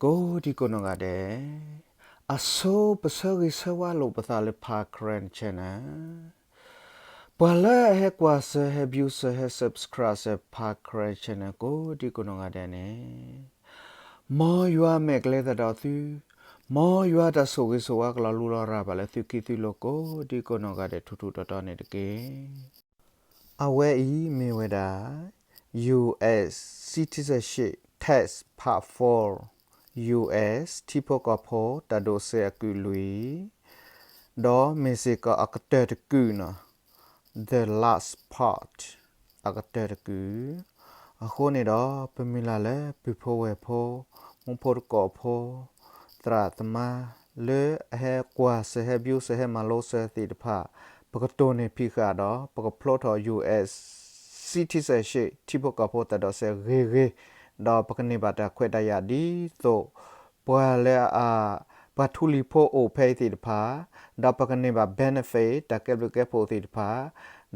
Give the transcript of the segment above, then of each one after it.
ကိးဒံကိးနီၢ်ဂၤဒဲး, အဆိပဆၢဂ့ၤဆၢဝါလိာ်ပသးလၢ Pa Karen Channel, ပှၤလၢအဟဲကွၢ်စၢၤ ဟဲ view စၢၤ ဟဲ subscribe စၢၤ Pa Karen Channel ကိးဒံကိးနီၢ်ဂၤဒဲးန့ၣ်, မ်ယွၤမဲာ်ကျဲသဒီးသု, မ်ယွၤတၢ်ဆိၣ်ဂ့ၤဆိၣ်ဝါကလီၤလူလီၤရၤဘၣ်လၢသုခံသုလိၤကိးဒံကိးနီၢ်ဂၤဒဲးထူထူတီတီန့ၣ်တက့ၢ်. အဝဲအံၤမ့ၢ်ဝဲဒၣ် U S Citizenship Test Part four, U S ထံဖိကီၢ်ဖိတၢ်ဒိးစဲးအကုၢ်လွံၢ်, ဒီးမ့ၢ်စ့ၢ်ကီးအကတၢၢ်တကုၢ်န့ၣ်, the last part, အကတၢၢ်တကုၢ်. အဃိန့ၣ်ဒီး ပမုၢ်လၢ်လၢပုၢ်ဖိဝဲၢ်ဖိ, မူဖိတကိးဖိ, သရၣ်သမါ လၢအဟဲကွၢ်စၢၤ ဟဲ view စၢၤ ဟဲမၤလိစၢၤသ့ၣ်တဖၣ်, ပကတိၢ်န့ၢ်ဖံးဃာ်ဒီး ပကဖျိထီၣ် U S Citizenship ထံဖိကီၢ်ဖိတၢ်ဒိးစဲးဂ့ၤဂ့ၤ, ဒီးပကန့ၢ်ဘၣ်တၢ်ခွဲးတၢ်ယာ်ဒ်သိး ပှၤလၢအ ပှၤထူလံၤဖိအိၣ်ဖဲအံၤသ့ၣ်တဖၣ်, ဒီးပကန့ၢ်ဘၣ် benefit တၢ်ကဲဘျုးကဲဖှိၣ်သ့ၣ်တဖၣ်,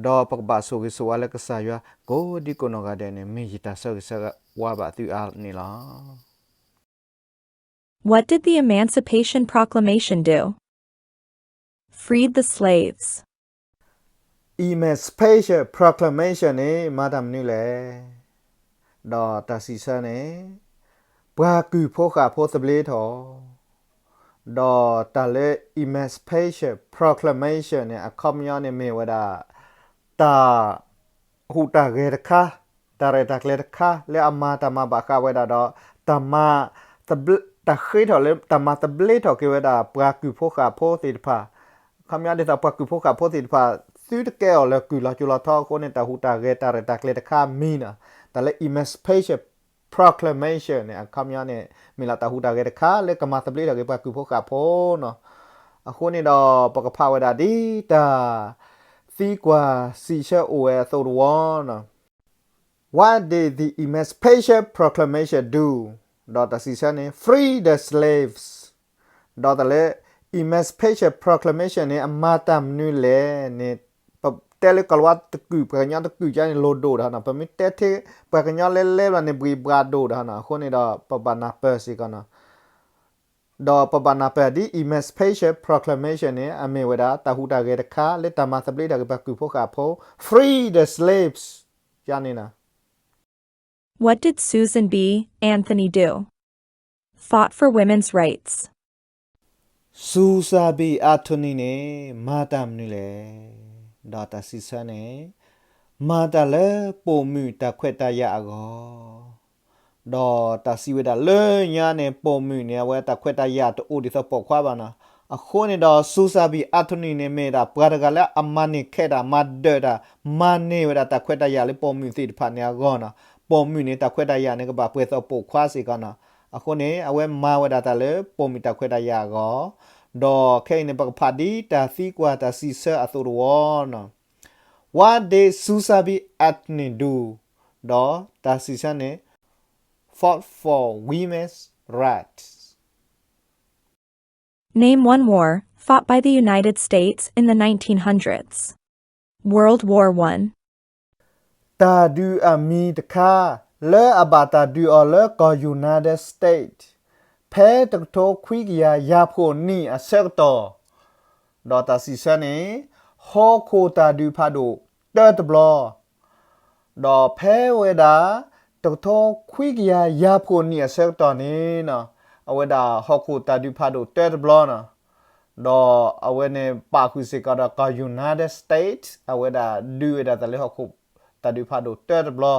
ဒီးပကဘၣ်ဆိၣ်ဂ့ၤဆိၣ်ဝါလၢကစၢ်ယွၤကိးဒံကိးနီၢ်ဂၤဒဲးန့ၣ် မ့ၢ်ယတၢ်ဆၢဂ့ၤဆၢဝါဘၣ်သုအါန့ၣ်လီၤ. What did the Emancipation Proclamation do? Freed the slaves. Emancipation Proclamation န့ၣ် မၤတၢ်မနုၤလဲၣ်. ဒီးတၢ်စံးဆၢန့ၣ် ပှၤကုၢ်ဖိဃၣ်ဖိသဘျ့ထီၣ်, ဒီးတၢ်လၢ Emancipation Proclamation န့ၣ် အခီပညီန့ၣ်မ့ၢ်ဝဲဒၣ် တၢ် ဟူးတၢ်ဂဲၤတခါ, တၢ်ရဲၣ်တၢ်ကျဲၤတခါ လၢအမၤတၢ်မၤဘၣ်ဃးဝဲဒၣ်ဒီး တၢ်မၤသဘျ့, တၢ်ဃ့ထီၣ်လၢ တၢ်မၤသဘျ့ထီၣ်က့ၤဝဲဒၣ် ပှၤကုၢ်ဖိဃၣ်ဖိသ့ၣ်တဖၣ်, အခီပညီဒ်သိးပှၤကုၢ်ဖိဃၣ်ဖိသ့ၣ်တဖၣ် သုတကဲအီၤလၢကုၢ်လီၤစိၤလီၤထီအဃိန့ၣ် တၢ်ဟူးတၢ်ဂဲၤ တၢ်ရဲၣ်တၢ်ကျဲၤတခါမံၤန့ၣ်, တၢ်လၢ Emancipation Proclamation န့ၣ် အခီပညီန့ၣ် မ့ၢ်လၢတၢ်ဟူးတၢ်ဂဲၤတခါ လၢကမၤသဘျ့ထီၣ်က့ၤပှၤကုၢ်ဖိဃၣ်ဖိန့ၣ်. အဃိန့ၣ်ဒီး ပကဖးဝဲဒၣ်ဒ်တၢ် သံကွၢ်စံးဆၢအိၣ်ဝဲအသိးတဝီန့ၣ်, What did the Emancipation Proclamation do? ဒီးတၢ်စံးဆၢန့ၣ် Free the slaves. ဒီးတၢ်လၢ Emancipation Proclamation န့ၣ် အမၤတၢ်မနုၤလဲၣ်န့ၣ်, ပတဲလၢကီၤလၤဝါတကုၢ် ပှၤကညီတကုၢ်ကန့ၣ် လိၣ်ဒိၣ်တၢ်န့ၣ်, ပမ့ၢ်တဲထဲပှၤကညီလဲလဲဘျီန့ၣ် ဘှံးဘှးဒိၣ်တၢ်န့ၣ်, အဃိန့ၣ်ဒီး ပဘၣ်နၢ်ပၢၢ်စ့ၢ်ကီးန့ၣ် ဒီးပဘၣ်နၢ်ပၢၢ်ဒ် Emancipation Proclamation န့ၣ် အမ့ၢ်ဝဲဒၣ် တၢ်ဟူးတၢ်ဂဲၤတခါ လၢတၢ်မၤသဘျ့ထီၣ်က့ၤပှၤကုၢ်ဖိဃၣ်ဖိ, Free the slaves ယန့ၣ်လီၤ. What did Susan B Anthony do? Fought for women's rights. Susan B Anthony န့ၣ် မၤတၢ်မနုၤလဲၣ်. ဒီးတၢ်စံးဆၢန့ၣ် မၤတၢ်လၢပိာ်မုၣ်တၢ်ခွဲးတၢ်ယာ်အဂီၢ်, ဒီးတၢ်စံးဝဲဒၣ်လၢညါန့ၣ် ပိာ်မုၣ်န့ၣ် အဝဲတၢ်ခွဲးတၢ်ယာ်တအိၣ်ဒ်သိးပိာ်ခွါဘၣ်န့ၣ်. အဃိန့ၣ်ဒီး Susan B Anthony န့ၣ် မ့ၢ်ဒၣ်ပှၤတဂၤလၢအမၤန့ၢ်ခဲတၢ် မၤဒၢးတၢ် မၤန့ၢ်ဝဲဒၣ်တၢ်ခွဲးတၢ်ယာ်လၢပိာ်မုၣ်သ့ၣ်တဖၣ်န့ၣ်အဂီၢ်န့ၣ်. ပိာ်မုၣ်န့ၣ် တၢ်ခွဲးတၢ်ယာ်န့ၣ် ကဘၣ်ပှဲၤသိးပိာ်ခွါစ့ၢ်ကီးန့ၣ်. အဃိန့ၣ် အဝဲမၤဝဲဒၣ်တၢ်လၢပိာ်မုၣ်တၢ်ခွဲးတၢ်ယာ်အဂီၢ်, ဒီးခဲအံၤန့ၣ် ပကဖးဒ်တၢ်သံကွၢ်တၢ်စံးဆၢအသိးတဝီန့ၣ်. What did Susan B Anthony do? ဒီးတၢ်စံးဆၢန့ၣ် fought for women's rights. Name one war fought by the United States in the nineteen hundreds. World War One. တၢ်ဒုးအမံၤတခါ လၢအဘၣ်တၢ်ဒုးအီၤလၢကီၢ် United States ဖဲတကထိခွံကယၤယၤဖှိၣ်နံၣ်အဆၢကတီၢ်, ဒီးတၢ်စံးဆၢန့ၣ် ဟီၣ်ခိၣ်တၢ်ဒုးဖးဒိၣ်တၢတဘျီ, ဒီးဖဲဝဲဒၣ် တကထိခွံကယၤယၤဖှိၣ်နံၣ်အဆၢကတီၢ်န့ၣ်, အဝဲဒၣ်ဟီၣ်ခိၣ်တၢ်ဒုးဖးဒိၣ်တၢတဘျီန့ၣ်, ဒီးအဝဲန့ၣ်ပာ်ဃုာ်စ့ၢ်ကီးဒီးကီၢ် United States အဝဲဒၣ်ဒုးဝဲဒၣ်တၢ်လၢဟီၣ်ခိၣ်တၢ်ဒုးဖးဒိၣ်တၢတဘျီ,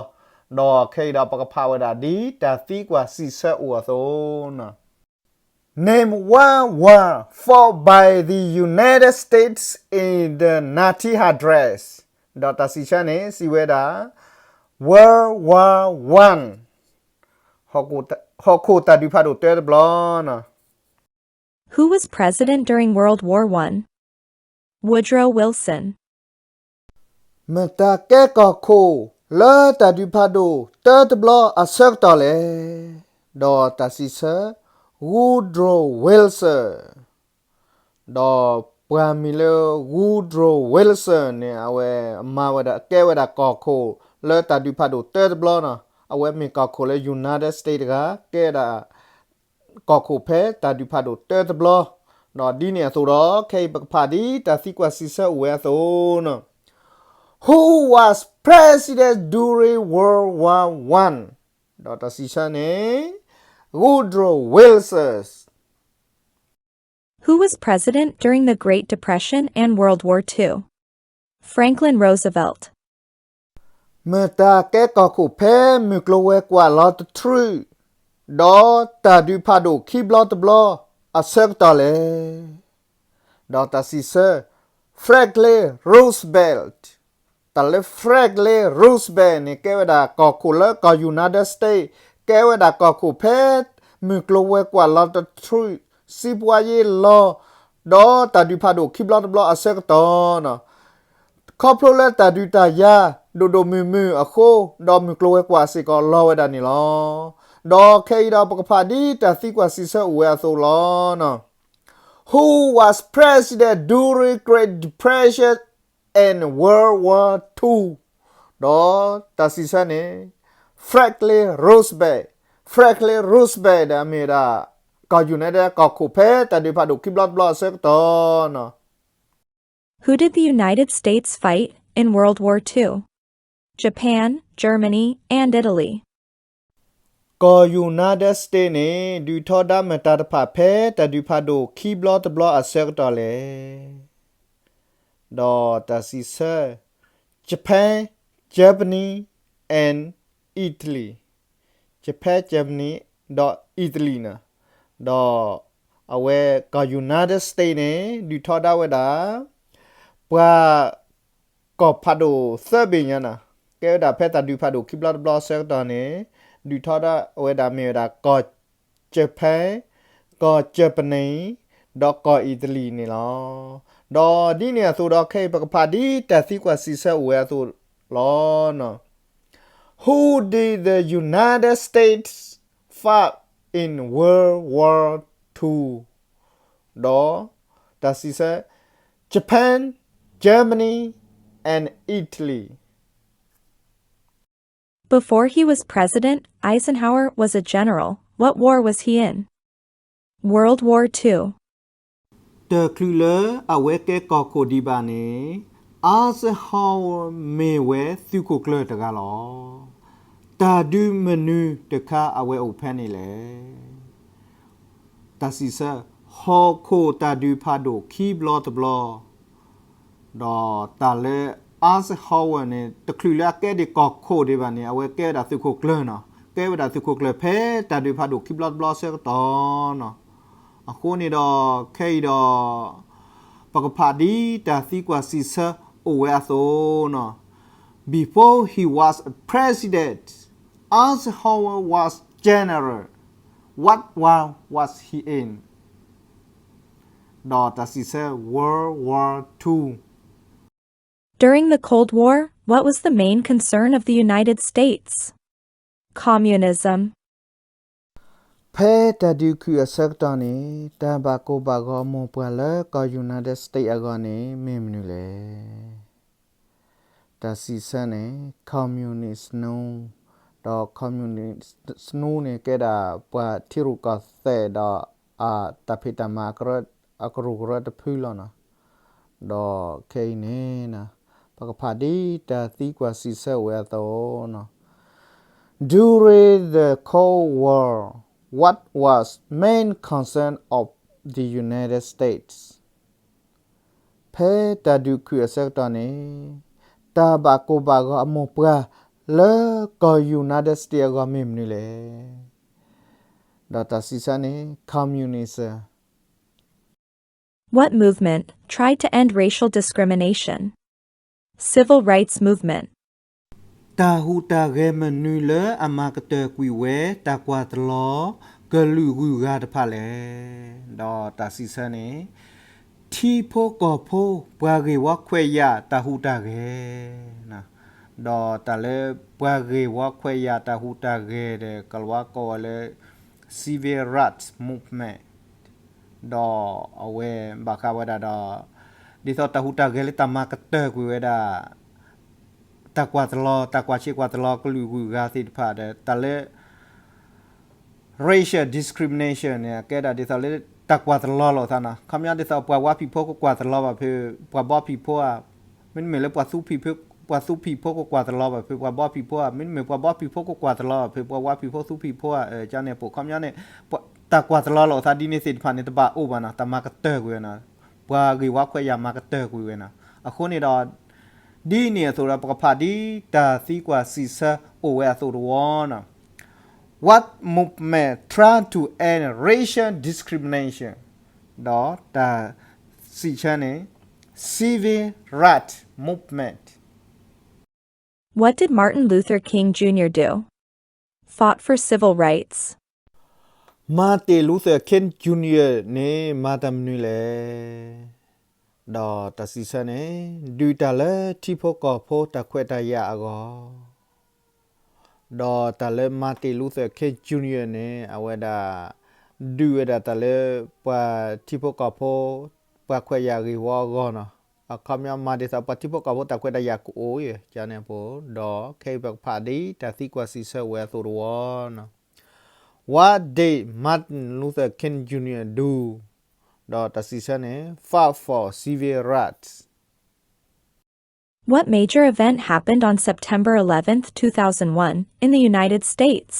ဒီးခဲအံၤဒီးပကဖးဝဲဒၣ်ဒ်တၢ်သံကွၢ်စံးဆၢအိၣ်အသိးန့ၣ်. Name one war fought by the United States in the nineteen hundreds. ဒီးတၢ်စံးဆၢန့ၣ် စံးဝဲဒၣ် World War One, ဟီၣ်ခိၣ်တၢ်ဒုးဖးဒိၣ်တၢတဘျီန့ၣ်. Who was president during World War One? Woodrow Wilson. မတၤကဲကီၢ်ခိၣ်လၢတၢ်ဒုးဖးဒိၣ်တၢတဘျီအဆၢကတီၢ်လဲၣ်. ဒီးတၢ်စံးဆၢ Woodrow Wilson. ဒီးပှၤမံၤလၢ Woodrow Wilson န့ၣ် အဝဲမၤဝဲဒၣ် ကဲဝဲဒၣ်ကီၢ်ခိၣ်လၢတၢ်ဒုးဖးဒိၣ်တၢတဘျီန့ၣ်, အဝဲမ့ၢ်ကီၢ်ခိၣ်လၢ United States တဂၤ ကဲဒၣ် ကီၢ်ခိၣ်ဖဲတၢ်ဒုးဖးဒိၣ်တၢတဘျီ, ဒီးဒ်န့ၣ်အသိးဒီး ခဲအံၤပကဖးဒ်တၢ်သံကွၢ်စံးဆၢအိၣ်ဝဲအသိးနီၤ, Who was president during World War One? ဒီးတၢ်စံးဆၢန့ၣ် Woodrow Wilson. Who was president during the Great Depression and World War Two? Franklin Roosevelt. မတၤကဲကီၢ်ခိၣ်ဖဲမုၢ်ကျိၤဝဲၤကွာ်လီၤတထြူး, ဒီးတၢ်ဒုးဖးဒိၣ်ခံဘျီတဘျီအဆၢကတီၢ်လဲၣ်. ဒီးတၢ်စံးဆၢ Franklin Roosevelt. တၢ်လၢ Franklin Roosevelt န့ၣ် ကဲဝဲဒၣ်ကီၢ်ခိၣ်လၢကီၢ် United States, ကဲဝဲဒၣ်ကီၢ်ခိၣ်ဖဲမုၢ်ကျိၤဝဲၤကွာ်လီၤတထြူး, စံးပှၤယ့လီၤ, ဒီးတၢ်ဒုးဖးဒိၣ်ခံဘျီတဘျီအဆၢကတီၢ်နီၤ, ခီဖျိလၢတၢ်ဒုးတၢ်ယၤဒိၣ်ဒိၣ်မုၢ်မုၢ်အဃိ, ဒီးမုၢ်ကျိၤဝဲၤကွာ်စ့ၢ်ကီးလီၤဝဲဒၣ်န့ၣ်လီၤ. ဒီးခဲအံၤဒီးပကဖးဒ်တၢ်သံကွၢ်စံးဆၢအိၣ်ဝဲအသိးလီၤ. Who was president during Great Depression and World War Two? ဒီးတၢ်စံးဆၢန့ၣ် Franklin Roosevelt, Franklin Roosevelt ဒီးအမ့ၢ်ဝဲဒၣ် ကီၢ် United ကီၢ်ခိၣ်ဖဲတၢ်ဒုးဖးဒိၣ်ခံဘျီတဘျီအဆၢကတီၢ်နီၤ. Who did the United States fight in World War Two? Japan, Germany, and Italy. ကီၢ် United States န့ၣ် ဒုးထီဒါမတၤတဖၣ်ဖဲတၢ်ဒုးဖးဒိၣ်ခံဘျီတဘျီအဆၢကတီၢ်လဲၣ်. ဒီးတၢ်စံးဆၢ Japan, Germany, and Italy. Japan, Germany ဒီး Italy န့ၣ်, ဒီးအဝဲကီၢ် United States န့ၣ် ဒုးထီဒါဝဲဒၣ် ပှၤကီၢ်ဖးဒိၣ်သၢဘ့ၣ်ညါန့ၣ်, ကဲဝဲဒၣ်ဖဲတၢ်ဒုးဖးဒိၣ်ခံဘျီတဘျီအဆၢကတီၢ်န့ၣ် ဒုးထီဒါဝဲဒၣ်မ့ၢ်ဝဲဒၣ်ကီၢ် Japan, ကီၢ် Germany ဒီးကီၢ် Italy န့ၣ်လီၤ. ဒီးဒ်န့ၣ်အသိးဒီး ခဲအံၤပကဖးဒ်တၢ်သံကွၢ်စံးဆၢအိၣ်ဝဲအသိးလီၤ. Who did the United States fight in World War Two? ဒီးတၢ်စံးဆၢ Japan, Germany, and Italy. Before he was president, Eisenhower was a general. What war was he in? World War Two. တချုးလၢအဝဲကဲကီၢ်ခိၣ်ဒံးဘၣ်န့ၣ် Eisenhower မ့ၢ်ဝဲသုးခိၣ်ကျၢၢ်တဂၤလီၤ. တၢ်ဒုးမနုၤတခါအဝဲအိၣ်ဖဲန့ၣ်လဲၣ်. တၢ်စံးဆၢ ဟီၣ်ခိၣ်တၢ်ဒုးဖးဒိၣ်ခံဘျီတဘျီ, ဒီးတၢ်လၢ Eisenhower န့ၣ် တချုးလၢအကဲဒံးကီၢ်ခိၣ်ဒံးဘၣ်န့ၣ် အဝဲကဲဝဲဒၣ်သုးခိၣ်ကျၢၢ်နီၤ, ကဲဝဲဒၣ်သုးခိၣ်ကျၢၢ်ဖဲတၢ်ဒုးဖးဒိၣ်ခံဘျီတဘျီအဆၢကတီၢ်နီၤ. အဃိန့ၣ်ဒီး ခဲအံၤဒီး ပကဖးဒ်တၢ်သံကွၢ်စံးဆၢအိၣ်ဝဲအသိးနီၤ, Before he was a president, Eisenhower was general. What war was he in? ဒီးတၢ်စံးဆၢ World War Two. During the Cold War, what was the main concern of the United States? Communism. ဖဲတၢ်ဒုးခုၣ်အဆၢကတီၢ်န့ၣ် တၢ်ဘၣ်ကိၢ်ဘၣ်ဂီၤအမိၢ်ပှၢ်လၢကီၢ် United States အဂီၢ်န့ၣ် မ့ၢ်မနုၤလဲၣ်. တၢ်စံးဆၢန့ၣ် communist နူ, ဒီး communist နူန့ၣ် ကဲဒၣ်ပှၤထံရူၢ်ကီၢ်သဲးဒီး အတၢ်ဖံးတၢ်မၤအကရၢ အကရူၢ်ကရၢတဖုလီၤနီၤ. ဒီးခဲအံၤန့ၣ် ပကဖးဒ်တၢ်သံကွၢ်စံးဆၢအိၣ်ဝဲအသိးနီၤ, During the Cold War, what was main concern of the United States? ဖဲတၢ်ဒုးခုၣ်အဆၢကတီၢ်န့ၣ် တၢ်ဘၣ်ကိၢ်ဘၣ်ဂီၤအမိၢ်ပှၢ်လၢကီၢ် United States အဂီၢ်မ့ၢ်မနုၤလဲၣ်. ဒီးတၢ်စံးဆၢန့ၣ် communism. What movement tried to end racial discrimination? Civil rights movement. တၢ်ဟူးတၢ်ဂဲၤမနုၤလၢအမၤကတၢၢ်ကွံာ်ဝဲ တၢ်ကွၢ်တလီၤကလုာ်ဂုၤဂၤတဖၣ်လဲၣ်. ဒီးတၢ်စံးဆၢန့ၣ် ထံဖိကီၢ်ဖိပှၤဂ့ၢ်ဝီခွဲးယာ်တၢ်ဟူးတၢ်ဂဲၤ, ဒီးတၢ်လၢပှၤဂ့ၢ်ဝီခွဲးယာ်တၢ်ဟူးတၢ်ဂဲၤဒီး ကလၤဝါကိးဝဲလၢ civil rights movement ဒီးအဝဲဘၣ်ဃးဝဲဒၣ်ဒီး ဒ်သိးတၢ်ဟူးတၢ်ဂဲၤလၢတၢ်မၤကတၢၢ်ကွံာ်ဝဲဒၣ် တၢ်ကွၢ်တလီၤ တၢ်ကွၢ်ဆံးကွၢ်တလီၤကလုာ်ဂုၤဂၤသ့ၣ်တဖၣ်ဒီး တၢ်လၢ racial discrimination န့ၣ် ကဲဒၣ်ဒ်သိးလၢ တၢ်ကွၢ်တလီၤလိာ်သးနီၤ. ခီပညီဒ်သိး ပှၤဝါဖံးဖိကကွၢ်တလီၤဘၣ်ဖဲ ပှၤဘီဖံးဖိဧါ, မ့တမ့ၢ်လၢ ပှၤသူဖံးဖိကကွၢ်တလီၤဘၣ်ဖဲ ပှၤဘီဖံးဖိဧါ, မ့တမ့ၢ် ပှၤဘီဖံးဖိကကွၢ်တလီၤဘၣ်ဖဲ ပှၤဝါဖံးဖိသူဖံးဖိဧါ, ကန့ၣ်အပူၤ ခီပညီန့ၣ် တၢ်ကွၢ်တလီၤလိာ်သးဒ်န့ၣ်သ့ၣ်တဖၣ်န့ၣ် တဘၣ်အိၣ်ဘၣ်နီၤ, တၢ်မၤကတၢၢ်ကွံာ်ဝဲနီၤ. ပှၤဂ့ၢ်ဝီခွဲးယာ်မၤကတၢၢ်ကွံာ်ဝဲနီၤ. အဃိန့ၣ်ဒီး ဒ်န့ၣ်အသိးဒီး ပကဖးဒ်တၢ်သံကွၢ်စံးဆၢအိၣ်ဝဲအသိးတဝီနီၤ. What movement try to end racial discrimination? ဒီးတၢ်စံးဆၢန့ၣ် civil rights movement. What did Martin Luther King Junior do? Fought for civil rights. Martin Luther King Junior န့ၣ် မၤတၢ်မနုၤလဲၣ်. ဒီးတၢ်စံးဆၢန့ၣ် ဒုးတၢ်လၢထံဖိကီၢ်ဖိတၢ်ခွဲးတၢ်ယာ်အဂီၢ်, ဒီးတၢ်လၢ Martin Luther King Junior န့ၣ် အဝဲဒၣ် ဒုးဝဲဒၣ်တၢ်လၢ ပှၤထံဖိကီၢ်ဖိ ပှၤခွဲးယာ်ဂ့ၢ်ဝီအဂီၢ်နီၤ. အခီပညီမၤဒ်သိး ပှၤထံဖိကီၢ်ဖိတၢ်ခွဲးတၢ်ယာ်ကအိၣ်အံၤ ကန့ၣ်အပူၤ, ဒီးခဲအံၤပကဖးဒ်တၢ်သံကွၢ်စံးဆၢအိၣ်ဝဲအသိးတဝီနီၤ. What did Martin Luther King Junior do? ဒီးတၢ်စံးဆၢန့ၣ် fought for civil rights. What major event happened on September eleventh, two thousand one, in the United States?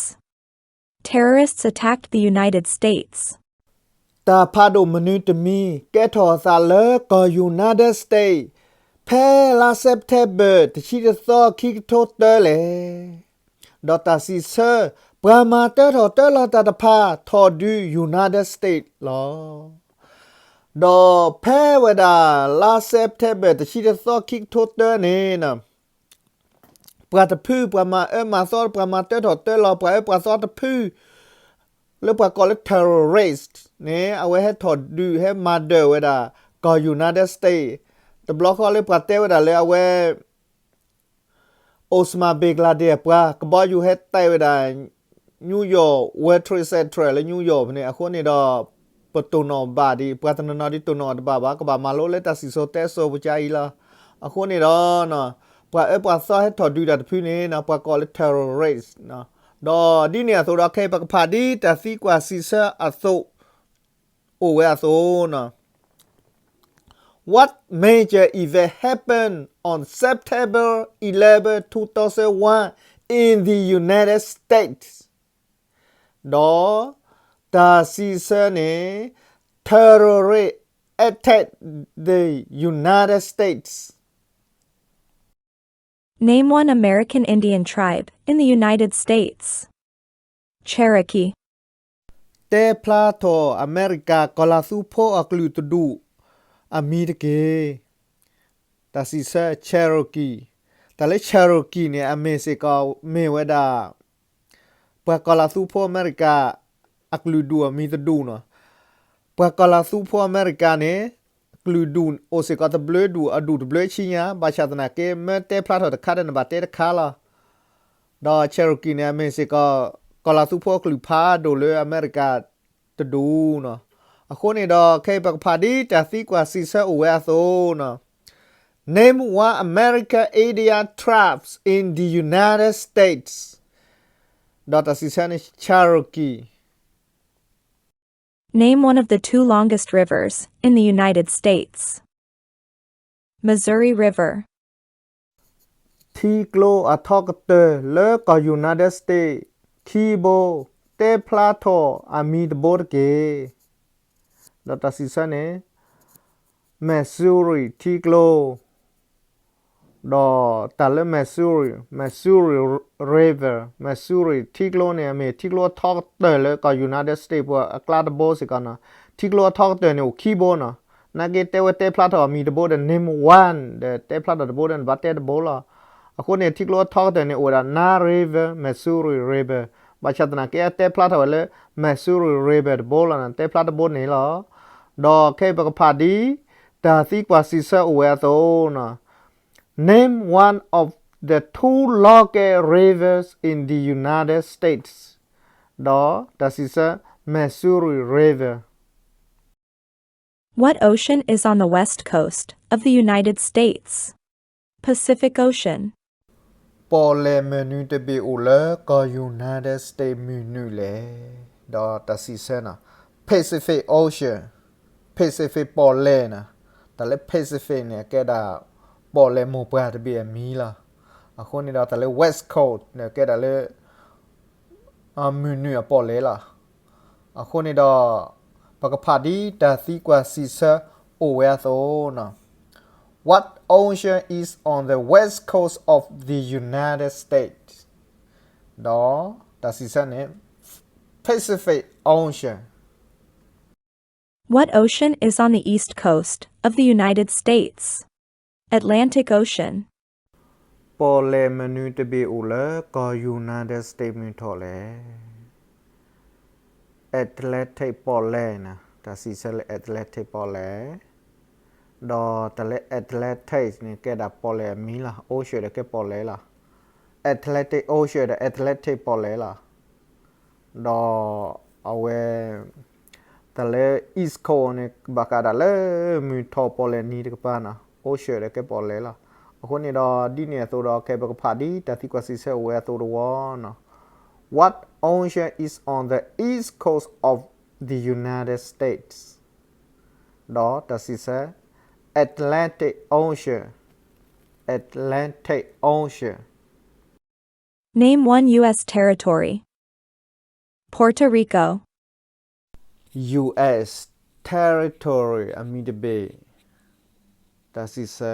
Terrorists attacked the United States. တၢ်ဖးဒိၣ်မနုၤတမံၤ ကဲထီၣ်အသးလၢကီၢ် United States ဖဲလါ September တဆံတသီ ခံကထိတၢလဲၣ်. ဒီးတၢ်စံးဆၢ ပှၤမၤတၢထီၣ်တၢလီၤတၢ်တဖၣ် ထီၣ်ဒုး United States လီၤ. ဒီးဖဲဝဲဒၣ်လါ September တဆံတသီ ခံကထိတၢန့ၣ် ပှၤတဖု ပှၤမၤအၢမၤသီ ပှၤမၤတၢထီၣ်တၢလီၤ ပှၤအၢပှၤသီတဖု လၢပှၤကိးလၢ terrorist န့ၣ် အဝဲဟဲထီၣ်ဒုး ဟဲမၤဒၢၣ်ဝဲဒၣ် ကီၢ် United States တဘျီဃီလၢပှၤတဲဝဲဒၣ်လၢအဝဲ Osama bin Laden အပှၤ ကဘီယူၤဟဲတဲဝဲဒၣ် New York World Trade Center လၢ New York ဖဲန့ၣ် အဃိန့ၣ်ဒီး ပတိၢ်နီၣ်ဘၣ်ဒံး ပှၤတနီၤနီၤဒ်တိၢ်နီၣ်တဘၣ်ဘၣ် ကဘၣ်မၤလိလၢတၢ်စံၣ်စိၤတဲစိၤပူၤကါအံၤလီၤ. အဃိန့ၣ်ဒီး ပှၤအၢပှၤသီဟဲထီၣ်ဒုးတၢ်တဖုန့ၣ် ပှၤကိးလၢ terrorist ဒီးဒ်န့ၣ်အသိးဒီး ခဲအံၤပကဖးဒ်တၢ်သံကွၢ်စံးဆၢအသိး အိၣ်ဝဲအသိးနီၤ. What major event happened on September eleven, two thousand one in the United States? ဒီးတၢ်စံးဆၢန့ၣ် terrorist attack the United States. Name one American Indian tribe in the United States. Cherokee. တဲဖျါထီၣ်အမဲရကၤကီၢ်လၤသူဖိအကလုာ်တဒူၣ်အမံၤတက့ၢ်. တၢ်စံးဆၢ Cherokee. တၢ်လၢ Cherokee န့ၣ် အမ့ၢ်စ့ၢ်ကီးမ့ၢ်ဝဲဒၣ် ပှၤကီၢ်လၤသူဖိအမဲရကၤ အကလုာ်ဒူၣ်အမံၤတဒူၣ်နီၤ. ပှၤကီၢ်လၤသူဖိအမဲရကၤန့ၣ် ကလုာ်ဒူၣ်အိၣ်စ့ၢ်ကီးတဘျုးဒူၣ် အဒူၣ်တဘျုးဆံညါ ဘၣ်ဆၣ်သနာ်က့ မ့ၢ်တဲဖျါထီၣ်တခါဒီးန့ၣ် ဘၣ်တဲတခါလီၤ. ဒီး Cherokee န့ၣ် အမ့ၢ်စ့ၢ်ကီး ကီၢ်လၤသူဖိအကလုာ်ဖးဒိၣ်လၢအမဲရကၤတဒူၣ်နီၤ. အဃိန့ၣ်ဒီး ခဲအံၤပကဖးဒ်တၢ်သံကွၢ်စံးဆၢအိၣ်ဝဲအသိးနီၤ. Name one American Indian tribes in the United States. ဒီးတၢ်စံးဆၢန့ၣ် Cherokee. Name one of the two longest rivers in the United States. Missouri River. ထံကျိအထီကတၢၢ်လၢကီၢ် United States ခံဘိ တဲဖျါထီၣ်အမံၤတဘိတက့ၢ်. ဒီးတၢ်စံးဆၢန့ၣ် Missouri ထံကျိ ဒီးတၢ်လၢ Missouri, Missouri River, Missouri ထံကျိန့ၣ် အမ့ၢ်ထံကျိအထီကတၢၢ်လၢကီၢ် United States ပူၤအကျါတဘိစ့ၢ်ကီးနီၤ. ထံကျိအထီကတၢၢ်န့ၣ်အိၣ်ခံဘိနီၤ. နာ်က့တဲဝဲတဲဖျါထီၣ်အမံၤတဘိဒီး name one ဒီးတဲဖျါထီၣ်တဘိဒီး နဘၣ်တဲတဘိလီၤ. အဃိန့ၣ် ထံကျိအထီကတၢၢ်န့ၣ်အိၣ်ဝဲဒၣ် Nile River, Missouri River. ဘၣ်ဆၣ်သနာ်က့တဲဖျါထီၣ်ဝဲလၢ Missouri River တဘိလီၤ. တဲဖျါတဘိန့ၣ်လီၤ. ဒီးခဲအံၤပကဖးဒ် တၢ်သံကွၢ်စံးဆၢအိၣ်ဝဲအသိးနီၤ. Name one of the two longest rivers in the United States. ဒီးတၢ်စံးဆၢ Missouri River. What ocean is on the west coast of the United States? Pacific Ocean. ပီၣ်လဲၣ်မုၢ်နုာ်တဘ့ၣ်အိၣ်လၢကီၢ် United States မုၢ်နုာ်လဲၣ်. ဒီးတၢ်စံးဆၢန့ၣ် Pacific Ocean, Pacific ပီၣ်လဲၣ်န့ၣ်, တၢ်လၢ Pacific န့ၣ် ကဲဒၣ်ပီၣ်လဲၣ်မိၢ်ပှၢ်တဘ့ၣ်အမံၤလီၤ. အဃိန့ၣ်ဒီးတၢ်လၢ West Coast န့ၣ် ကဲဒၣ်လၢ မုၢ်နုာ်အပီၣ်လဲၣ်လီၤ. အဃိန့ၣ်ဒီး ပကဖးဒ်တၢ်သံကွၢ်စံးဆၢအိၣ်ဝဲအသိးန့ၣ်, What ocean is on the west coast of the United States? ဒီးတၢ်စံးဆၢန့ၣ် Pacific Ocean. What ocean is on the east coast of the United States? Atlantic Ocean. ပီၣ်လဲၣ်မနုၤတဘ့ၣ်အိၣ်လၢကီၢ် United States မုၢ်ထီၣ်လဲၣ်. Atlantic ပီၣ်လဲၣ်န့ၣ်, တၢ်စံးဆၢလၢ Atlantic ပီၣ်လဲၣ်, ဒီးတၢ်လၢ Atlantic န့ၣ် ကဲဒၣ်ပီၣ်လဲၣ်အမံၤလီၤ. Ocean ဒီးကဲပီၣ်လဲၣ်လီၤ. Atlantic Ocean ဒီး Atlantic ပီၣ်လဲၣ်လီၤ. ဒီးအဝဲ တၢ်လၢ East Coast န့ၣ် ဘၣ်ဃးဒၣ်လၢမုၢ်ထီၣ်ပီၣ်လဲၣ်နံၤတကပၤန့ၣ် Ocean ဒီးကဲပီၣ်လဲၣ်လီၤ. အဃိန့ၣ်ဒီး ဒ်န့ၣ်အသိးဒီး ခဲအံၤပကဖးဒ်တၢ်သံကွၢ်စံးဆၢအိၣ်ဝဲအသိးတဝီန့ၣ်, What ocean is on the east coast of the United States? ဒီးတၢ်စံးဆၢ Atlantic Ocean, Atlantic Ocean. Name one U S territory. Puerto Rico. U S territory အမံၤတဘ့ၣ်, တၢ်စံးဆၢ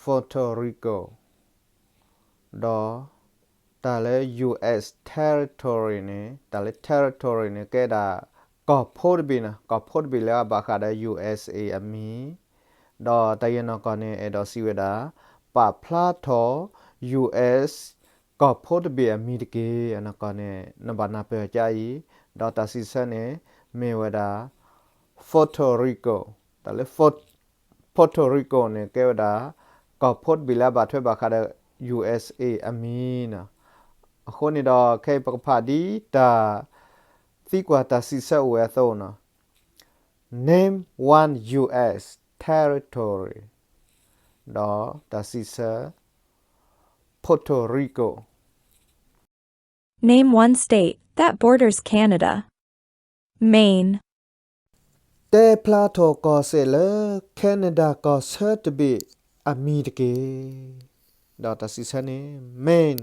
Puerto Rico. ဒီးတၢ်လၢ U S territory န့ၣ် တၢ်လၢ territory န့ၣ် ကဲဒၣ်ကီၢ်ဖိတဘ့ၣ်န့ၣ်, ကီၢ်ဖိတဘ့ၣ်လၢအဘၣ်ဃးဒီး U S A အမံၤ, ဒီးတၢ်အံၤအနီၢ်ကီၢ်န့ၣ် အဲၣ်ဒိးစံးဝဲဒၣ် ပာ်ဖျါထီၣ် U S ကီၢ်ဖိတဘ့ၣ်အမံၤတက့ၢ်. အနီၢ်ကီၢ်န့ၣ် နဘၣ်နၢ်ပၢၢ်ကါအံၤ, ဒီးတၢ်စံးဆၢန့ၣ် မ့ၢ်ဝဲဒၣ် Puerto Rico. တၢ်လၢ Puerto Rico န့ၣ် ကဲဝဲဒၣ် ကီၢ်ဖိတဘ့ၣ်လၢအဘၣ်ထွဲဘၣ်ဃးဒီး U S A အမံၤန့ၣ်. အဃိန့ၣ်ဒီး ခဲအံၤပကဖးဒ်တၢ်သံကွၢ်တၢ်စံးဆၢအိၣ်ဝဲအသိးန့ၣ်, Name one U S territory. ဒီးတၢ်စံးဆၢ Puerto Rico. Name one state that borders Canada. Maine. တဲဖျါထီၣ်ကီၢ်စဲၣ်လၢ Canada ကီၢ်ဆၢတဘ့ၣ်အမံၤတက့ၢ်. ဒီးတၢ်စံးဆၢန့ၣ် Maine.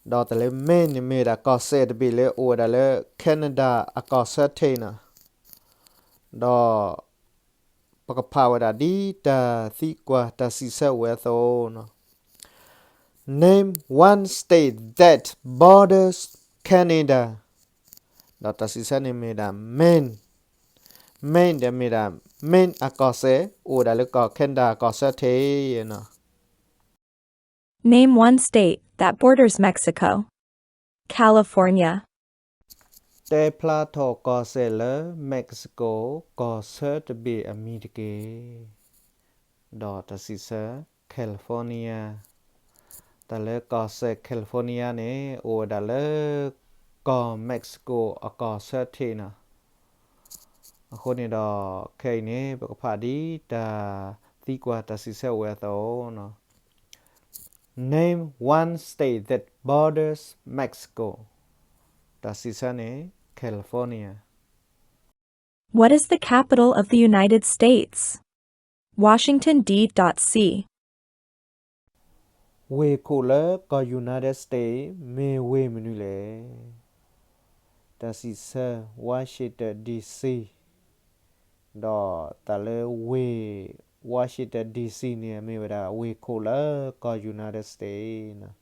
ဒီးတၢ်လၢ Maine န့ၣ်မ့ၢ်ဝဲဒၣ်ကီၢ်စဲၣ်တဘ့ၣ်လၢအိၣ်ဝဲဒၣ်လၢ Canada အကီၢ်ဆၢထံးန့ၣ်. ဒီး ပကဖးဝဲဒၣ်ဒ်တၢ်သံကွၢ်တၢ်စံးဆၢအိၣ်ဝဲအသိးန့ၣ်, Name one state that borders Canada. ဒီးတၢ်စံးဆၢန့ၣ်မ့ၢ်ဒၣ် Maine. Maine ဒီးမ့ၢ်ဒၣ် Maine အကီၢ်စဲၣ် အိၣ်ဝဲဒၣ်လၢကီၢ် Canada ကီၢ်ဆၢထံးန့ၣ်. Name one state that borders Mexico. California. တဲဖျါထီၣ်ကီၢ်စဲၣ်လၢ Mexico ကီၢ်ဆၢတဘ့ၣ်အမံၤတက့ၢ်. ဒီးတၢ်စံးဆၢ California. တၢ်လၢကီၢ်စဲၣ် California န့ၣ် အိၣ်ဝဲဒၣ်လၢ ကီၢ် Mexico အကီၢ်ဆၢထံးန့ၣ်. အဃိန့ၣ်ဒီး ခဲအံၤန့ၣ် ပကဖးဒ်တၢ်သံကွၢ်တၢ်စံးဆၢအိၣ်ဝဲအသိးန့ၣ်, Name one state that borders Mexico. တၢ်စံးဆၢန့ၣ် California. What is the capital of the United States? Washington, D C. ဝ့ၢ်ခိၣ်လၢကီၢ် United States မ့ၢ်ဝ့ၢ်မနုၤလဲၣ်. တၢ်စံးဆၢ Washington D C. ဒီးတၢ်လၢဝ့ၢ် Washington D C န့ၣ် မ့ၢ်ဝဲဒၣ်ဝ့ၢ်ခိၣ်လၢကီၢ် United States န့ၣ်.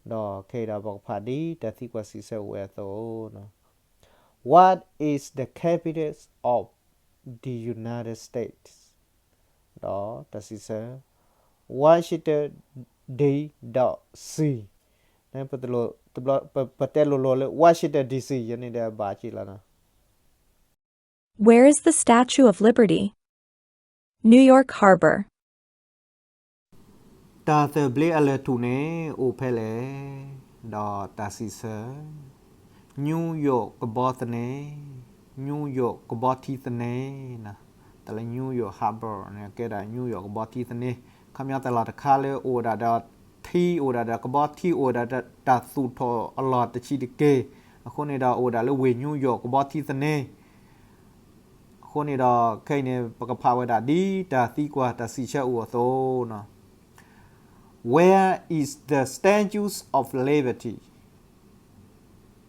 ဒီးခဲအံၤဒီးပကဖးဒ်တၢ်သံကွၢ်စံးဆၢအိၣ်ဝဲအသိးန့ၣ်, What is the capital of the United States? ဒီးတၢ်စံးဆၢ Washington D C. ပတဲလိၤလိၤလၢ Washington D C ယန့ၣ်ဒီးဘၣ်က့ၤလီၤန့ၣ်. Where is the Statue of Liberty? New York Harbor. တၢ်သၢဘျ့အလၢၢ်ထူၣ်န့ၣ် အိၣ်ဖဲလဲၣ်. ဒီးတၢ်စံးဆၢ New York ကဘီသန့, New York ကဘီထံသန့န့ၣ်. တၢ်လၢ New York Harbor န့ၣ် ကဲဒၣ် New York ကဘီထံသန့, ခီပညီတၢ်လီၢ်တခါလၢအိၣ်ဝဲဒၣ်ဒီးထံ အိၣ်ဝဲဒၣ်ဒီးကဘီထံ အိၣ်ဝဲဒၣ်ဒီးတၢ်သူၣ်ထီၣ်အလီၢ်တဆံးတက့ၢ်. အဃိန့ၣ်ဒီးအိၣ်ဝဲဒၣ်လၢဝ့ၢ် New York ကဘီထံသန့, အဃိန့ၣ်ဒီးခဲအံၤန့ၣ် ပကဖးဝဲဒၣ်ဒ်တၢ်သံကွၢ်တၢ်စံးဆၢအိၣ်အသိးနီၤ, Where is the Statue of Liberty?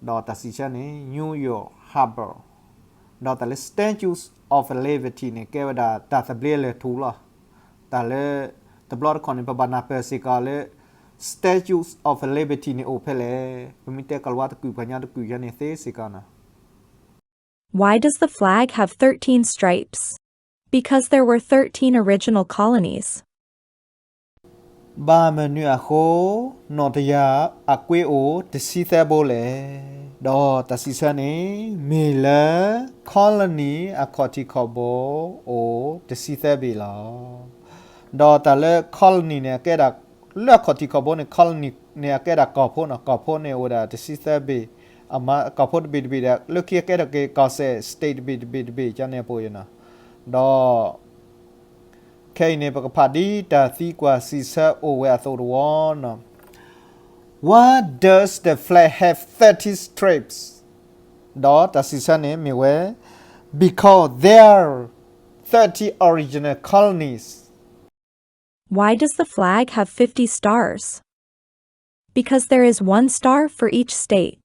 ဒီးတၢ်စံးဆၢန့ၣ် New York Harbor, ဒီးတၢ်လၢ Statue of Liberty န့ၣ် ကဲဝဲဒၣ်တၢ်သဘျ့အလဲၤထူၣ်လီၤ. တၢ်လၢ တဘျီတခီၣ်န့ၣ် ပဘၣ်နၢ်ပၢၢ်စ့ၢ်ကီးလၢ Statue of Liberty န့ၣ်အိၣ်ဖဲလဲၣ်. ပမ့ၢ်တဲကီၤလၤဝါတကုာ် ပှၤကညီတကုာ်ယါန့ၣ်သ့စ့ၢ်ကီးနီၤ. Why does the flag have thirteen stripes? Because there were thirteen original colonies. ဘၣ်မနုၤအဃိ နီၣ်တယၢ်အကွ့အိၣ်တဆံသၢဘိလဲၣ်. ဒီးတၢ်စံးဆၢန့ၣ် မ့ၢ်လၢ colony အခီၣ်ထံးခီၣ်ဘိအိၣ်တဆံသၢဘ့ၣ်လီၤ. ဒီးတၢ်လၢ colony န့ၣ် အကဲဒၣ် လၢအခီၣ်ထံးခီၣ်ဘိန့ၣ် colony န့ၣ် အကဲဒၣ်ကီၢ်ဖိနီၤ, ကီၢ်ဖိန့ၣ်အိၣ်ဝဲဒၣ်တဆံသၢဘ့ၣ်, အမၤကီၢ်ဖိတဘ့ၣ်တဘ့ၣ်ဒီး လၢခံအကဲထီၣ်က့ၤကီၢ်စဲၣ် state တဘ့ၣ်တဘ့ၣ်တဘ့ၣ် ကန့ၣ်အပူၤနီၤ. ဒီး ခဲအံၤန့ၣ် ပကဖးဒ်တၢ်သံကွၢ်စံးဆၢအိၣ်ဝဲအသိးတဝီနီၤ. Why does the flag have thirteen stripes? ဒီးတၢ်စံးဆၢန့ၣ်မ့ၢ်ဝဲ because there are thirty original colonies. Why does the flag have fifty stars? Because there is one star for each state.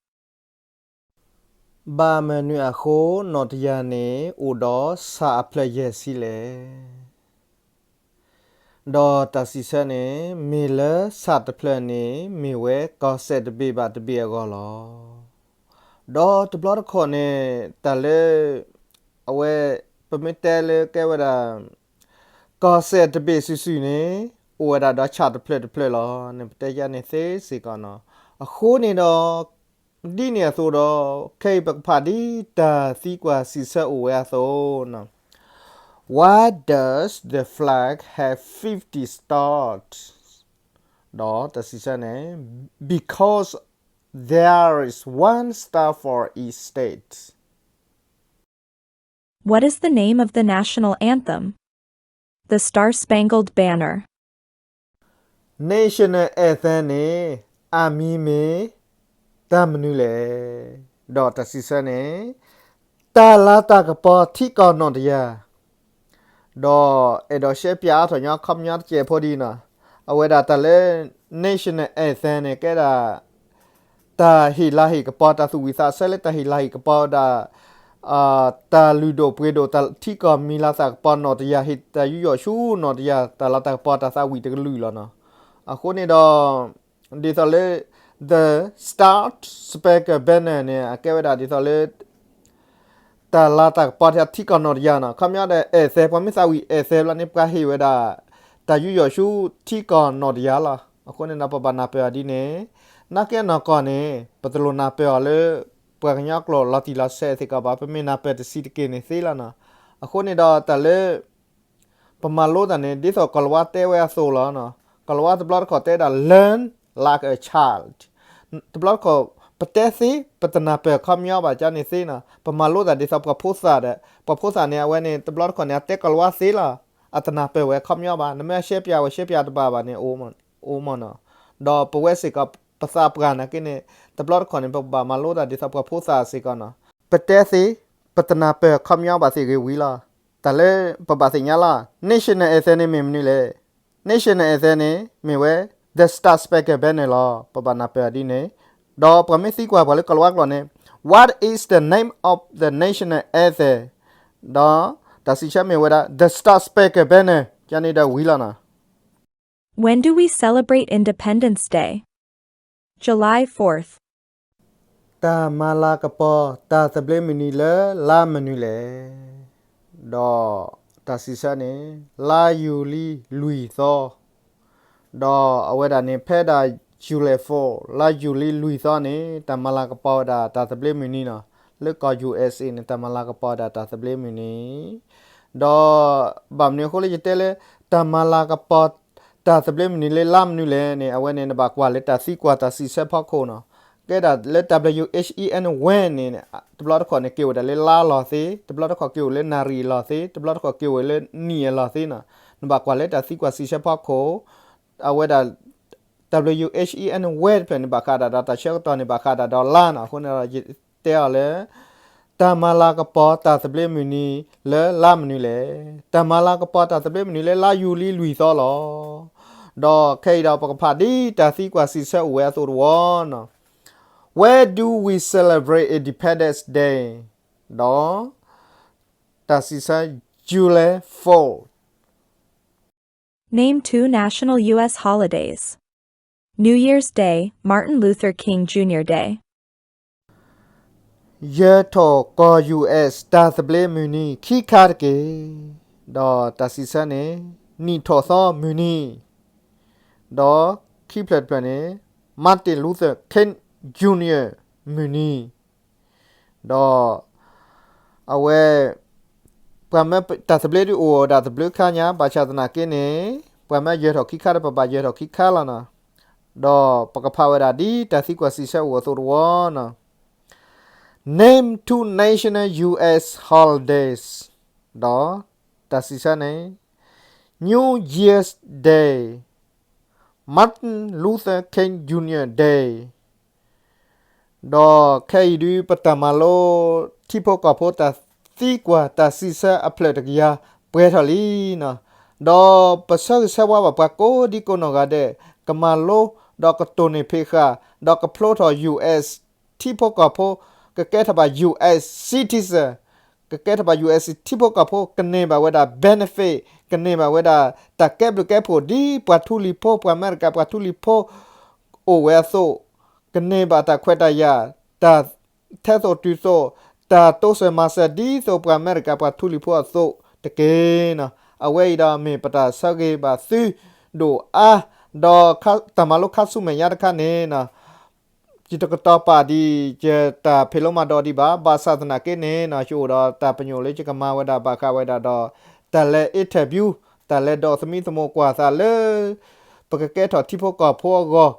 ဘၣ်မနုၤအဃိ နီၣ်တယၢ်န့ၣ် အိၣ်ဒီးဆၣ်အဖျၢၣ်ယဲၢ်ဆံလဲၣ်. ဒီးတၢ်စံးဆၢန့ၣ် မ့ၢ်လၢဆၣ်တဖျၢၣ်န့ၣ် မ့ၢ်ဝဲကီၢ်စဲၣ်တဘ့ၣ်ဘၣ်တဘ့ၣ်အဂီၢ်လီၤ. ဒီးတဘျီတခီၣ်န့ၣ် တၢ်လၢ အဝဲ ပမ့ၢ်တဲလၢကဲဝဲဒၣ် ကီၢ်စဲၣ်တဘ့ၣ်စုာ်စုာ်န့ၣ် အိၣ်ဝဲဒၣ်ဒီးဆၣ်တဖျၢၣ်တဖျၢၣ်လီၤန့ၣ် ပတဲယါန့ၣ်သ့စ့ၢ်ကီးနီၤ. အဃိန့ၣ်ဒီး ဒ်န့ၣ်အသိးဒီး ခဲအံၤပကဖးဒ်တၢ်သံကွၢ်စံးဆၢအိၣ်ဝဲအသိးနီၤ. Why does the flag have fifty stars? ဒီးတၢ်စံးဆၢန့ၣ် because there is one star for each state. What is the name of the national anthem? The Star Spangled Banner. National anthem န့ၣ် အမံၤမ့ၢ်တၢ်မနုၤလဲၣ်. ဒီးတၢ်စံးဆၢန့ၣ် တၢ်လၤတၢ်ကပီၤထံကီၢ်နီၣ်တယၢ် ဒီးအဲၣ်ဒိးရှဲပၠးအါထီၣ်ညီခီပညီတစဲးဖိဒ်နီၤ, အဝဲဒၣ်တၢ်လၢ national anthem န့ၣ် ကဲဒၣ် တၢ်ဟ့ၣ်လၤဟ့ၣ်ကပီၤ တၢ်သူၣ်ဝံၣ်သးဆၢလၢတၢ်ဟ့ၣ်လၤဟ့ၣ်ကပီၤဝဲဒၣ် တၢ်လုၢ်ဒိၣ်ပှ့ၤဒိၣ် တၢ်ထံကီၢ်မံၤလၤသၣ်ကပီၤနီၣ်တယၢ် ဟ့ၣ်တၢ်ယူးယီၣ်ဆူနီၣ်တယၢ် တၢ်လၤတၢ်ကပီၤတၢ်သးဝံၣ်တကလုာ်လီၤနီၤ. အဃိန့ၣ်ဒီး ဒ်သိးလၢ The Star Spangled Banner န့ၣ် အကဲဝဲဒၣ်ဒ်သိးလၢ တၢ်လၤတၢ်ကပီၤထံကီၢ်နီၣ်တယၢ်နီၤ. ခီပညီဒီး anthem ပှၤမ့ၢ်သးဝံၣ် anthem ဘျီန့ၣ် ပှၤဟ့ၣ်ဝဲဒၣ် တၢ်ယူးယီၣ်ဆူထံကီၢ်နီၣ်တယၢ်လီၤ. အဃိန့ၣ်ဒီး ပဘၣ်နၢ်ပၢၢ်အီၤဒ်န့ၣ်, နာ်က့နီၢ်ကီၢ်န့ၣ် ပတလိၣ်နၢ်ပၢၢ်အီၤလၢ ပှၤကညီကျိာ်လီၤတံၢ်လီၤဆဲးစ့ၢ်ကီးဘၣ်, ပမ့ၢ်နၢ်ပၢၢ်တဆံးတက့ၢ်န့ၣ်သ့လီၤနီၤ. အဃိန့ၣ်ဒီးတၢ်လၢ ပမၤလိတၢ်န့ၣ် ဒ်သိးကီၤလၤဝါတဲဝဲအသိးလီၤနီၤ. ကီၤလၤဝါတဘျီတခီၣ်တဲဒၣ် learn like a child. တဘျီတခီၣ် ပတဲသ့ ပတနၢ်ပၢၢ်ခီပညီဘၣ် ကန့ၣ်သ့နီၤ. ပမၤလိတၢ်ဒ်သိးပှၤဖိသၣ်ဒီး ပှၤဖိသၣ်န့ၣ် အဝဲန့ၣ် တဘျီတခီၣ်န့ၣ် အတဲကီၤလၤဝါသ့လီၤ. အတနၢ်ပၢၢ်ဝဲခီပညီဘၣ်. နမ့ၢ်အရှဲပၠးဝဲရှဲပၠးတဘၣ်ဘၣ်န့ၣ် အိၣ်မးနီၤ. ဒီးပဝဲစ့ၢ်ကီး ပသးပှၢ်နာ်က့န့ၣ် တဘျီတခီၣ်န့ၣ် ပကဘၣ်မၤလိတၢ်ဒ်သိးပှၤဖိသၣ်စ့ၢ်ကီးနီၤ. ပတဲသ့ ပတနၢ်ပၢၢ်ခီပညီဘၣ်သ့ၣ်ဂ့ၤဝံၤလီၤ. တၢ်လၢပဘၣ်သ့ၣ်ညါလီၤ. National anthem န့ၣ်မ့ၢ်မနုၤလဲၣ်. National anthem န့ၣ် မ့ၢ်ဝဲ The Star Spangled Banner လီၤ. ပဘၣ်နၢ်ပၢၢ်အီၤဒ်န့ၣ်, ဒီးပှၤမ့ၢ်သံကွၢ်ပှၤလၢကီၤလၤဝါကျိာ်န့ၣ် What is the name of the national anthem? ဒီးတၢ်စံးဆၢမ့ၢ်ဝဲဒၣ် The Star Spangled Banner ကန့ၣ်ဒီးဝံၤလီၤနီၤ. When do we celebrate Independence Day? July fourth. တၢ်မၤလၤကပီၤတၢ်သဘျ့မုၢ်နံၤလၢလါမနုၤလဲၣ်. ဒီးတၢ်စံးဆၢန့ၣ် လါယူၤလံလွံၢ်သီ, ဒီးအဝဲဒၣ်န့ၣ် ဖဲဒၣ် July four လါယူၤလံလွံၢ်သီန့ၣ် တၢ်မၤလၤကပီၤဝဲဒၣ်တၢ်သဘျ့မုၢ်နံၤနီၤ, လၢကီၢ် ယူၣ်အ့းအ့း န့ၣ် တၢ်မၤလၤကပီၤဝဲဒၣ်တၢ်သဘျ့မုၢ်နံၤ ဒီးဘၣ်မနုၤအဃိလၢယတဲလၢ တၢ်မၤလၤကပီၤတၢ်သဘျ့မုၢ်နံၤလၢလါမနုၤလဲၣ်န့ၣ် အဝဲန့ၣ် နဘၣ်ကွၢ်လၢတၢ်သံကွၢ်တၢ်စံးဆၢဖီခိၣ်နီၤ. ကဲဒၣ်လၢ W H E N when န့ၣ် တဘျီတခီၣ်န့ၣ် က့ၤအိၣ်ဒၣ်လၢလါလီၤသ့, တဘျီတခီၣ်က့ၤအိၣ်လၢနၣ်ရံၣ်လီၤသ့, တဘျီတခီၣ်က့ၤအိၣ်လၢနံၣ်အလီၤသ့နီၤ. နဘၣ်ကွၢ်လၢတၢ်သံကွၢ်စံးဆၢဖီခိၣ် အဝဲဒၣ် W H E N ဝဲတဖျၢၣ်န့ၣ် ဘၣ်ဃးဒၣ်ဒီးတၢ်ဆၢကတီၢ်န့ၣ် ဘၣ်ဃးဒၣ်ဒီးလါနီၤ. အဃိန့ၣ်ဒီး ယတဲအီၤလၢ တၢ်မၤလၤကပီၤတၢ်သဘျ့မုၢ်နံၤလၢလါမနုၤလဲၣ်. တၢ်မၤလၤကပီၤတၢ်သဘျ့မုၢ်နံၤလၢလါယူၤလံလွံၢ်သီလီၤ. ဒီးခဲအံၤဒီးပကဖးဒ်တၢ်သံကွၢ်စံးဆၢအိၣ်ဝဲအသိးတဝီနီၤ. Where do we celebrate Independence Day? ဒီး တၢ်စံးဆၢ July fourth. Name two national U S holidays. New Year's Day, Martin Luther King Junior Day. ယၢၤထီၣ်ကီၢ် U S တၢ်သဘျ့မုၢ်နံၤခံခါတက့ၢ်. ဒီးတၢ်စံးဆၢန့ၣ် နံၣ်ထီၣ်သီမုၢ်နံၤ, ဒီးခံဖျၢၣ်တဖျၢၣ်န့ၣ် Martin Luther King Junior မုၢ်နံၤ, ဒီး အဝဲ ပှၤမၢတၢ်သဘျ့ဒုးအိၣ်ဒၣ်သဘျ့ခါညါ ဘၣ်ဆၣ်သနာ်က့န့ၣ် ပှၤမၢယၢၤထီၣ်ခံခါဒီး ပဘၣ်ယၢၤထီၣ်ခံခါလီၤနီၤ. ဒီးပကဖးဝဲဒၣ်ဒ်တၢ်သံကွၢ်စံးဆၢအိၣ်အသိးတဝီနီၤ. Name two national U S holidays. ဒီးတၢ်စံးဆၢန့ၣ် New Year's Day, Martin Luther King Junior Day. ဒီးခဲအံၤဒုး ပတၢ်မၤလိထံဖိကီၢ်ဖိတၢ်သံကွၢ်တၢ်စံးဆၢအဖျၢၣ်တကယၤပှဲၤထီၣ်လံနီၤ. ဒီးပဆၢဂ့ၤဆၢဝါဘၣ်ပှၤကိးဒံကိးနီၢ်ဂၤဒဲး ကမၤလိ ဒီးကတိၢ်နီၣ်ဖံးဃာ် ဒီးကဖျိထီၣ် U S ထံဖိကီၢ်ဖိ ကကဲထီၣ်ဘၣ် U S citizen, ကကဲထီၣ်ဘၣ် U S ထံဖိကီၢ်ဖိ ကန့ၢ်ဘၣ်ဝဲဒၣ် benefit, ကန့ၢ်ဘၣ်ဝဲဒၣ် တၢ်ကဲဘျုးကဲဖှိၣ်ဒ်ပှၤထူလံၤဖိ ပှၤအမဲရကၤပှၤထူလံၤဖိ အိၣ်ဝဲအသိး, ကန့ၢ်ဘၣ်တၢ်ခွဲးတၢ်ယာ် တၢ်ထဲသိးတုၤသိး တၢ်တိစၢၤမၤစၢၤဒ်သိးပှၤအမဲရကၤပှၤထူလံၤဖိအသိးတက့ၢ်နီၤ. အဝဲအံၤဒီးမ့ၢ်ပတၢ်ဆၢဂ့ၤဘၣ်သုဒိၣ်အါ, ဒီးတၢ်မၤလိခါဆူမဲာ်ညါတခါန့ၣ်နီၤ ယတကတီၤပာ်ဒံး ယတၢ်ဖးလိမၤဒိးဒံးဘၣ်, ဘၣ်ဆၣ်သနာ်က့န့ၣ်နီၤ ယအိၣ်ဒီးတၢ်ပညိၣ်လၢယကမၤဝဲဒၣ်ဘၣ်ဃးဝဲဒၣ်ဒီး တၢ်လဲၤ interview, တၢ်လဲၤဒိးသမံသမိးကွၢ်သးလၢ ပကကဲထီၣ်ထံဖိကီၢ်ဖိအဂီၢ်,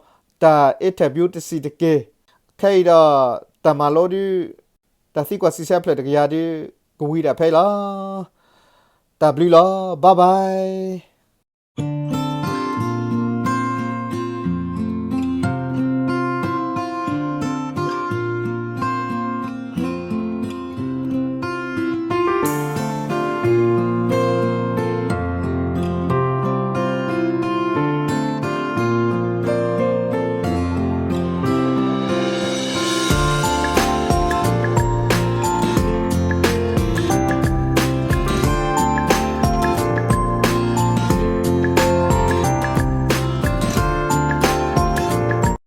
တၢ် interview တဆံးတက့ၢ်. ခဲအံၤဒီး တၢ်မၤလိဒုး တၢ်သံကွၢ်စံးဆၢဖျၢၣ်တကယၤဒုး ကဝံၤဒၣ်ဖဲအံၤလီၤ. တၢ်ဘျုးလီၤ. Bye bye.